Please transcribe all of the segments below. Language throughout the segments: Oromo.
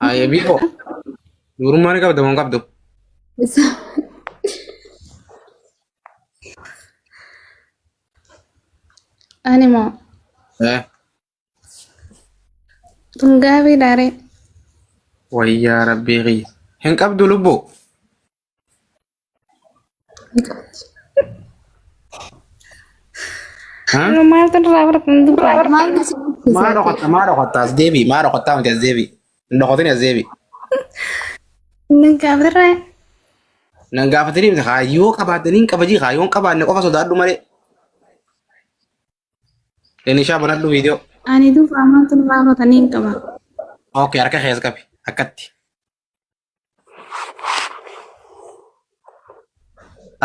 Ayyee biifoo. Dubrummaa ni qabda moo hin qabdu? Ani moo Eh. tun gaafii dhaaree. Wayyaa rabbii kiyya. Hin qabdu lubbuu. Ha? Maaltu irraa baratan dubbaa? Maaltu si Maa dhokatta maa dhokatta as deebi maa dhokattaa miti as deebi. Hin dhokatin as deebi. Nan gaafatirraa Nan gaafatanii miti kaayyoo qabaatanii hin qabajii kaayyoo hin qabaanne qofa sodaadhu malee. Leenishaa banadhu viidiyoo. ani dubbaa maaltu irraa baratanii hin qaba. Okay harka keessa qabi akkatti.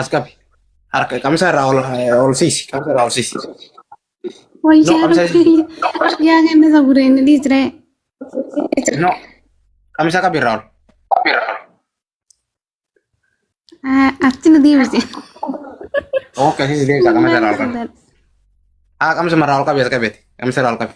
As qabi. Harka qamisa irraa ol ol siisi. Qamisa irraa ol siisi. No, Wayyaa qamisa rabbii yaa kenna isa gureen dhiisree. No. Qamisa qabi irraa ol. Achi na deebise. Okay, siisi deebisa qamisa irraa ol qabi. Haa qamisa irraa ol qabi as qabeeti. Qamisa irraa ol qabi.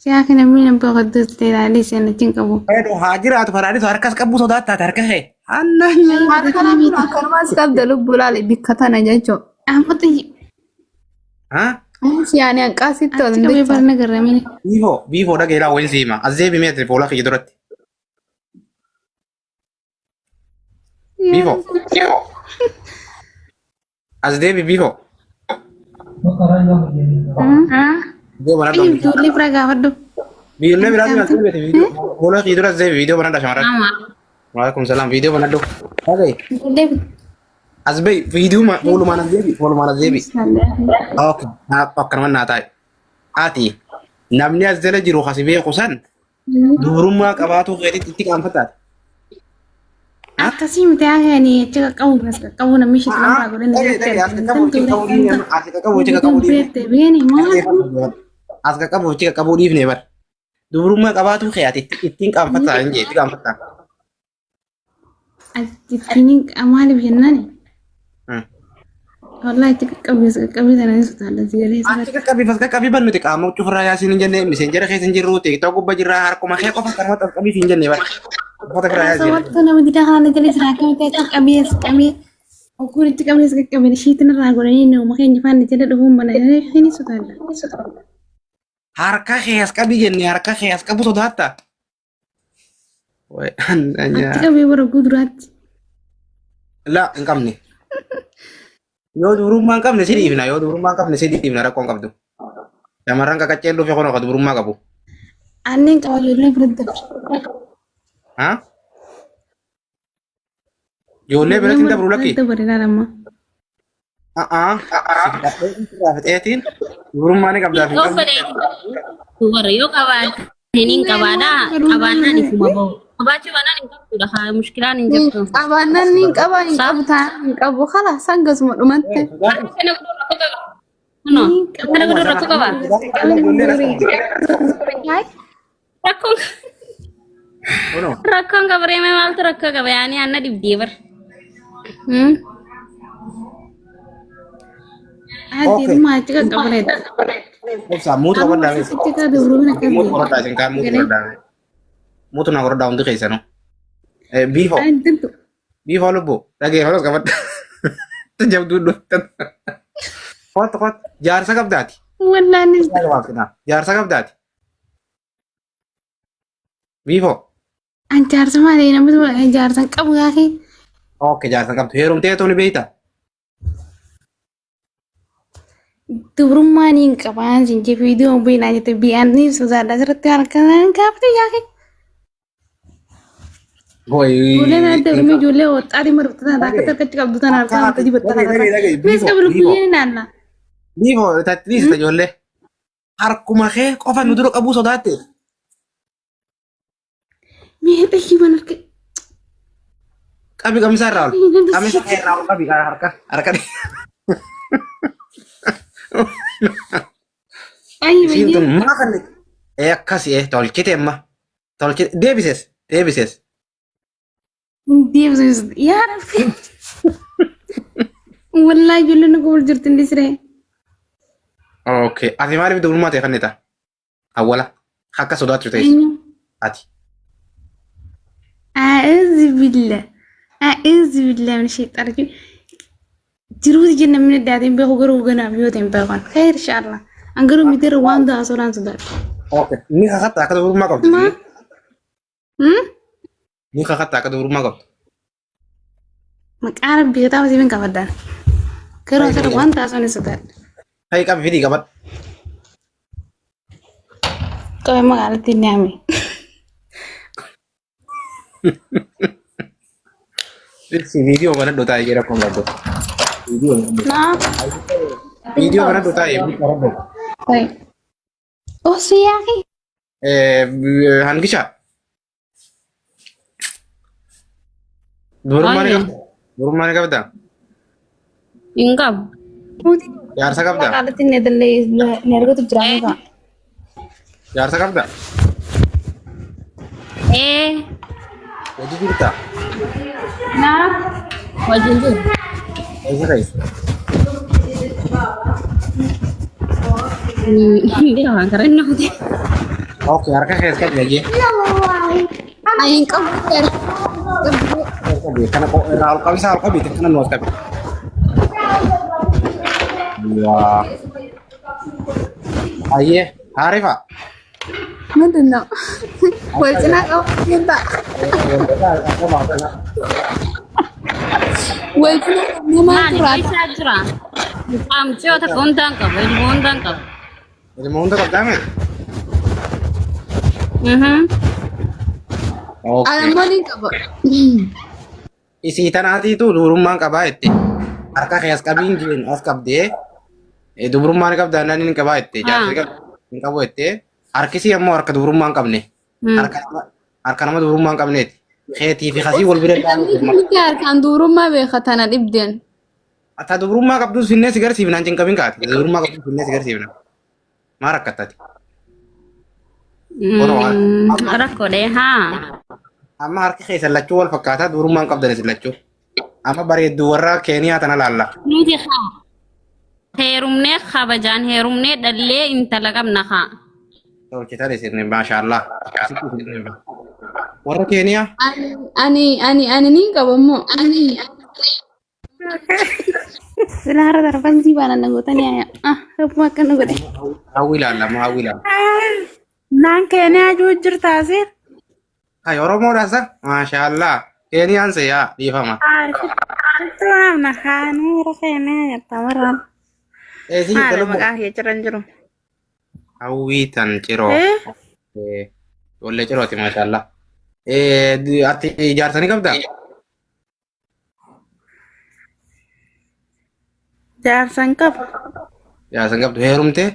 Siyaa kana miina boqoddus ilaalii seen achiin qabu. Fedhu haa jiraatu faraadhisu harkas qabuu sodaattaa harka kee. Anna Harka namni akkanumas qabda lubbuu laale bikka tana jechuudha. Amma xiyyi Haa? Yaani hanqaasitti ol achi qabee barna garramee. Biifoo biifoo dhageelaa wayin siima. As deebi meetri fuula kiyya duratti. Biifoo. As deebi biifoo. Viidiyoo banadhu. Ayyuu ijoollee bira gaafadhu. Ijoollee biraa as deebi viidiyoo. Fuula kiyya dura as deebi viidiyoo banadha shamarran. Waalaikum salaam viidiyoo banadhu. Dhaga'i. Ijoollee As bahi viidiyoo fuulumaan as deebi fuulumaan as deebi. Okay. Akkanuma naa taa'e. Ati namni as jala jiru kasi beeku san dubrummaa qabaatuu keetitti itti qaanfataati. Akkasii miti haa ani achi qaqqabu as qaqqabu namni ishee nama godhan Dhaga'i dhaga'i as qaqqabu achi qaqqabuu dhiifne as qaqqabu achi qaqqabuu dhiifne. Beekte beeni maal As qaqqabu achi qaqqabuu dhiifne bar. Dubrummaa qabaatuu kee ati ittiin qaanfataa hin jee itti qaanfataa. Ittiin maaliif jennaan wallahi itti qaqqabees qaqqabee sana ni sodaadha sigalee Achi qaqqabii as qaqqabii ban nuti qaama cufraa yaasiin hin jenne miseenjera keessa hin jirru tiiktook gubbaa jirra harkuma kee qofa kanuma qaqqabii hin jenne bar. Uffata firaa yaasiin. Sababta nama didaa kana jala jira akkamitti achi qabees qabee ogguun itti qabees qaqqabee ishiitiin irraa godhanii nama keenya faana jala dhufuun mana ni sodaadha. Harka kee as qabii jenne harka kee as qabu sodaatta. Way Achi qabee bara guduraatti. La hin qabne. Yoo dubrummaa hin qabne si dhiifna yoo dubrummaa hin qabne si dhiifna rakkoo hin qabdu. Shamarran qaqacceen dhufe kun akka dubrummaa qabu. Anneen qaba ijoollee biratti dabre. Ha? Ijoollee biratti hin dabru lakki. Dabre ilaalama. A'aa. Si fidhadhee sirraa fixeetiin dubrummaa ni qabdaa fi hin qabdu. Warra yoo qabaate hin qabaadha. Qabaannaan ifuma bahu. Qabaachuu baannaan hin qabdudha. Haa mushkilaan hin jirtu. Qabaannaan ni qaba hin qabu taanaan hin qabu kalaas hangasuma dhumatte. Akkana godhuu rakkoo qaba. Kunoo akkana godhuu rakkoo qaba. Rakkoon Kunoo. rakkoon qabaree maaltu rakkoo qaba yaani anna dhibdee bar. Ati dhuma achi qaqqabareedha. Obsa muutu qabadhaa mee. Achi kaa dubrumina akkas Muutu qabadhaa isin kaan muutu qabadhaa mee. Muutu naa qabadhaa hundi keessanuu. Biifoo. Antintu Biifoo lubbuu dhageeffatus qabadha. Jabduu dhuftan. Kottu kottu jaarsa qabdaati. wallaanis Jaarsa qabdaati. Biifoo. an jaarsa malee namni jaarsa hin qabu yaaki. Okay jaarsa qabdu. Heerumtee ta'uu ni beektaa? Dubrummaa ni hin qabaan siin jee viidiyoo beelaa jette biyaan ni sodaadha asirratti harkaan gaafate yaaki. Ijoollee kanatti heerumee ijoollee hoxxaatii marfatu tana akka harkatti qabdu tana harkaan harka dibatta Dhagahi, dhagahi, dhagahi. Mees qabu lubbuyyee ni naanna. Biifoo tattiis ijoollee. Harkuma kee qofa nu dura qabuu sodaatte. Mee xayyii mana harka. Qabi qamisa irraa ol. Qamisa kee irraa ol qabi harka harka. Xayyii Isiin tun bayyee. maa kan ee akkasi ee tolchite amma tolchite deebises deebises. Hin deebisu yaa rabbi. Wallaahi ijoolleen nu gobol jirti hin dhisree. Okay ati maaliif dubrummaa ta'e kannita? Awwala akka sodaachuu teessu Eenyu? ati. A'uuzu billah. A'uuzu billah min shayxaan rajiim. Jiruuti jenna namni daateen beeku garuu ganaaf yoo ta'e hin beekan. Khayr inshallah. An garuu midirra waan ta'a sodaan sodaadha. Okay. Ni kakatta akka dubrummaa qabdu. Ma? Hmm? Ni kakatta akka dubrummaa qabdu. Maqaa rabbii kitaaba siif hin qabadhaan. Garuu asirra waan ta'a sodaan sodaadha. Hayi qabi fidii qabadhu. Qo'ee magaalatti hin yaame. Dhirsi viidiyoo banadhu taa'ee jira kun qabdu. Viidiyoo banadhu. Naa. Viidiyoo banadhu taa'ee banadhu. Osoo yaaqi. Hangisha. Dubarummaa ni Baay'ee. qabda. Dubarummaa ni qabda. Hin qabu. Jaarsa qabda. Magaalatti inni dallee ni argatu jira muka. Jaarsa qabda. Ee. Hojii jirta. Naa. Wajjin jiru. Eessa keessa? Hin beekan karaa inni hojii. Okay, harka keessa qabi ayyee. Ani hin qabu. Qabi kana irraa ol qabi isaa ol qabi kana nu as qabi. Waa. Ayyee haarifa. ምንድን ነው? ወል cinaa qabu ta'a. Wal cinaa qabnee maal Maali jiraata? isaa jira. Mucaa takka hundaan qabu. Ilmoo hundaan qabu. Ilma hunda qabdaa mee? Mhm. Okay. Ani immoo ni qaba. Isii tanaatiitu dubrummaan qabaa jette. Harka kee as qabiin jeen as qabdee dubrummaan qabdaa naan hin qabaa jette. Jaarsi hin qabu jette. Harkisii ammoo harka dubrummaa hin qabne. Harka nama dubrummaa hin qabneeti. Keetii fi kasii wal bira Namni ilaalu. kamitti harkaan dubrummaa beeka tana dhibdeen. Ta dubrummaa qabduus finnee si garsiifnaan cinqabin kaate. Dubrummaa qabduus finnee si garsiifna. Maa rakkattati? Rakkoodha haa. Amma harki keessan lachuu wal fakkaataa dubrummaa hin qabdan isin lachuu. Amma bareedduu warra Keeniyaa tana laalla. Nuti haa. Heerumnee kabajaan heerumnee dhallee intala qabna haa. Tolchitan isin maashaallah. Warra Keeniyaa. Ani ani ani ni qaba immoo. Sila hara darban sii baana na gootanii aya. Ah, rabbuma akkana godhe. Hawwi ilaalla amma hawwi ilaalla. Naan Keeniyaa jiru jirtaa seer? Hay Oromoodha sa maashaallah. Keeniyaan seeyaa dhiifama. Sitti waamna kaanuu warra Keeniyaa jirta warraan. Eessi Maali jirta lubbu? maqaa kee jiran jiru? Hawwii tan ciroo. Eh? Ijoollee cirooti maashaallah. Ati ijaarsa ni qabdaa? Jaarsa hin qabu. Jaarsa hin qabdu heerumtee?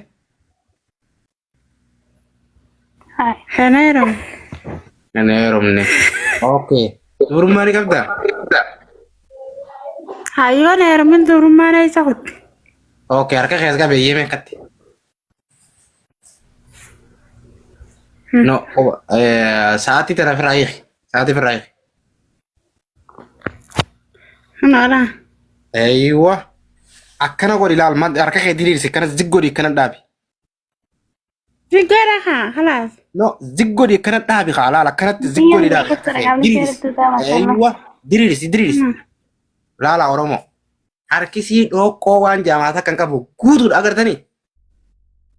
Hin heerumne. Hin heerumne. Okay. Dubrummaa ni qabdaa? Hayyoon heerumin dubrummaan eessa kutte? Okay, harka keessa qabi eeyyee meeqatti? No, sa'aatii tana ofirraa hiiki. Sa'aatii ofirraa hiiki. Noolaa. Eeywa. Akkana godhi ilaal harka kee diriirsi akkana zig godhi akkana dhaabi. Ziggoodha haa halaas. No, zig godhi akkana dhaabi haa laal akkanatti zig godhi dhaabi. Diriirsi. Eeywa. Diriirsi diriirsi. Laala Oromoo. Harkisii dhooqqoo waan jaamaata kan qabu guutuudha agartanii.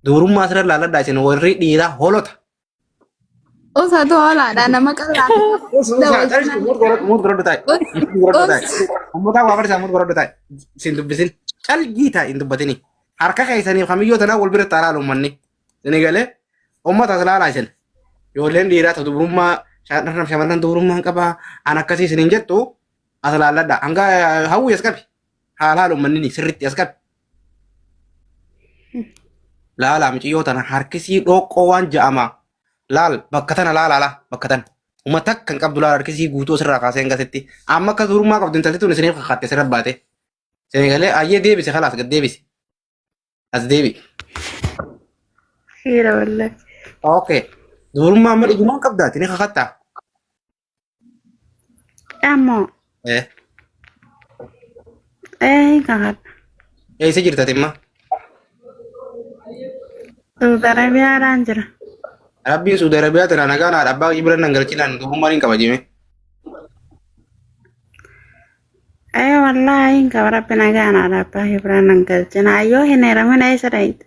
Dubrummaa asirra laaladhaa isin warri dhiiraa hoolota. Osoo hoolaadha nama qal'aa. Muut godhadhu taa'e. Uummataa waa barsiisaa muut godhadhu taa'e. Isin dubbisin. Calgii taa'e hin dubbatini. Harka keessaniif kamiyyoo tanaa wal bira taa'aa uummanni. Isin galee uummata as laalaa isin. Ijoolleen dhiiraa ta dubrummaa shamarran dubrummaa hin qabaa an akkasii isin hin jettu as laalladha. Hanga hawwi as qabi. Haa laalu uummanni sirriitti as qabi. Laalaa miciyyoo tana harkisii dhooqqoo waan ja'ama. Laal bakka tana laalaa laa bakka tana. Uummata akka hin qabdu laal harkisii guutuu asirraa kaasee hanga asitti. Amma akka durummaa qabdu intalli tun isiniif kakatte asirra baate. Isin galee ayyee deebise kalaas gad deebise. As deebi. Dhiira wallahi. Okay. Durummaa amma dhugumaan qabdaati ni kakattaa. Ammoo. Eh. Ee kakadha. Eessa jirta timma? Saudi Arabiyaadhaan jira. Rabbiin Suudi Arabiyaa tana nagaan haadha abbaa bira nan galchinaan dubrummaan hin qaba jime. Ee wallaahi hin qaba rabbi nagaan haadha abbaa bira nan galchina. Yoo hin heeramin eessa dhayita?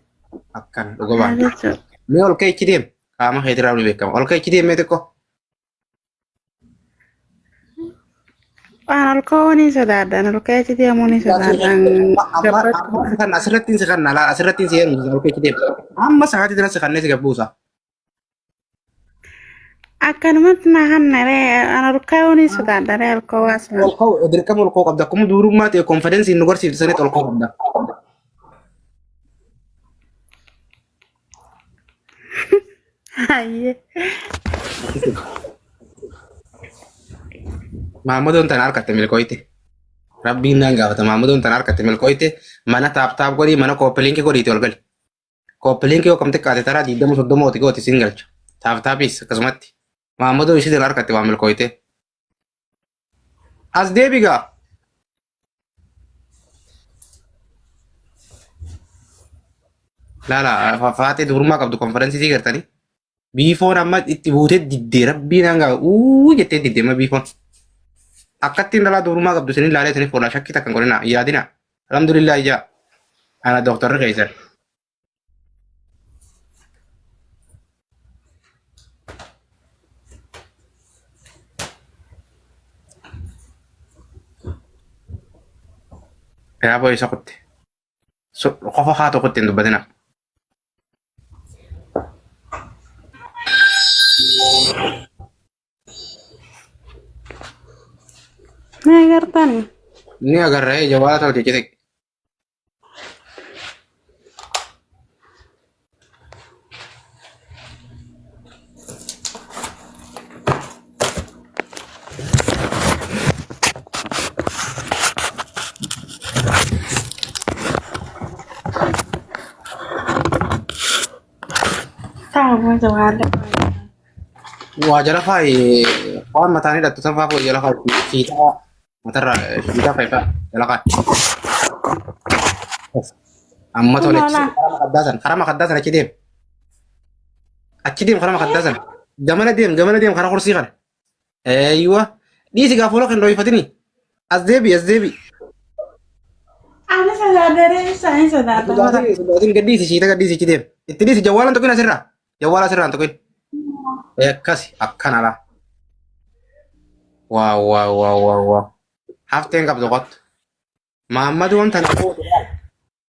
Akkana dhuga baana. Jechuudha. Mee ol ka'e ichi deem. Qaama keetirraa ni beekama. Ol ka'e ichi deem mee xiqqoo. Waan ol ka'uu ni sodaadhan. Ol ka'ee achi deemuu ni sodaadhan. Amma amma kan asirratti si kanna laa asirratti si heerumsiisa ol ka'e ichi deem. Amma sa'aatii dura si kannee si gabbuusa. Akkanumatti na hanna ree an ol ka'uu ni sodaadha ree ol ka'uu asuma. Ol ka'u dirqama ol ka'uu qabda. Akkuma dubrummaa ta'e konfidensiin nu garsiifte sanitti ol ka'uu qabda. Hayyee. Maammadoon tana harkatte milkooyte. Rabbiin naan gaafata. Maammadoon tana harkatte milkooyte. Mana taap taap godhii mana kooppiliinki godhiiti ol gali. Kooppiliinki yoo kam xiqqaate taraa 20 30 oti gooti siin galcha. Taap taapis akkasumatti. Maammadoo ishii tana harkatte waa milkooyte. As deebi gaa. Laala faaxee dubrummaa qabdu konferensii sii gartanii. Biifoon amma itti buutee diddee rabbiin hanga uu jettee diddee amma biifoon. Akkattiin dhalaa dubrummaa qabdu isinin laalee isinin fuudhaa shakkii takka hin godhina yaadina. Alhamdulillah ijaa. Ana dooktarri keessan. Yaaboo isa kutte. Qofa haa tokkotti hin dubbatina. Na agartani? Ni agarra jawaala tolche cite. Taa'uma jawaala. Waa jala faayi waan mataan hidhattu san faa jala faayi fiixaa matarraa fiixaa fa'i faa jala faayi. Amma tole karaa makaddaa san achi deem. Achi deem karaa makaddaa san. Gamana deem gamana deem karaa kursii kana. Eeywa dhiisi gaa fuula kan dhooyfatini. As deebi as deebi. Ani sodaadha isaan sodaadha. Sodaatin gadhiisi shiita gadhiisi achi deem. Itti dhiisi jawwaalan tuqin asirraa. Jawwaala asirraa hin tuqin. Akkasi akkana laa. Waaw waaw waaw waaw waaw. Hafteen qabdu qottu. Maammaduun tana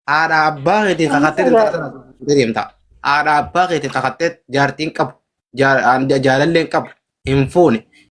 haadha abbaa keetiin kakattee intala tana fuutee deemta. Haadha abbaa keetiin kakattee jaartiin qabu jaalalleen qabu hin fuune.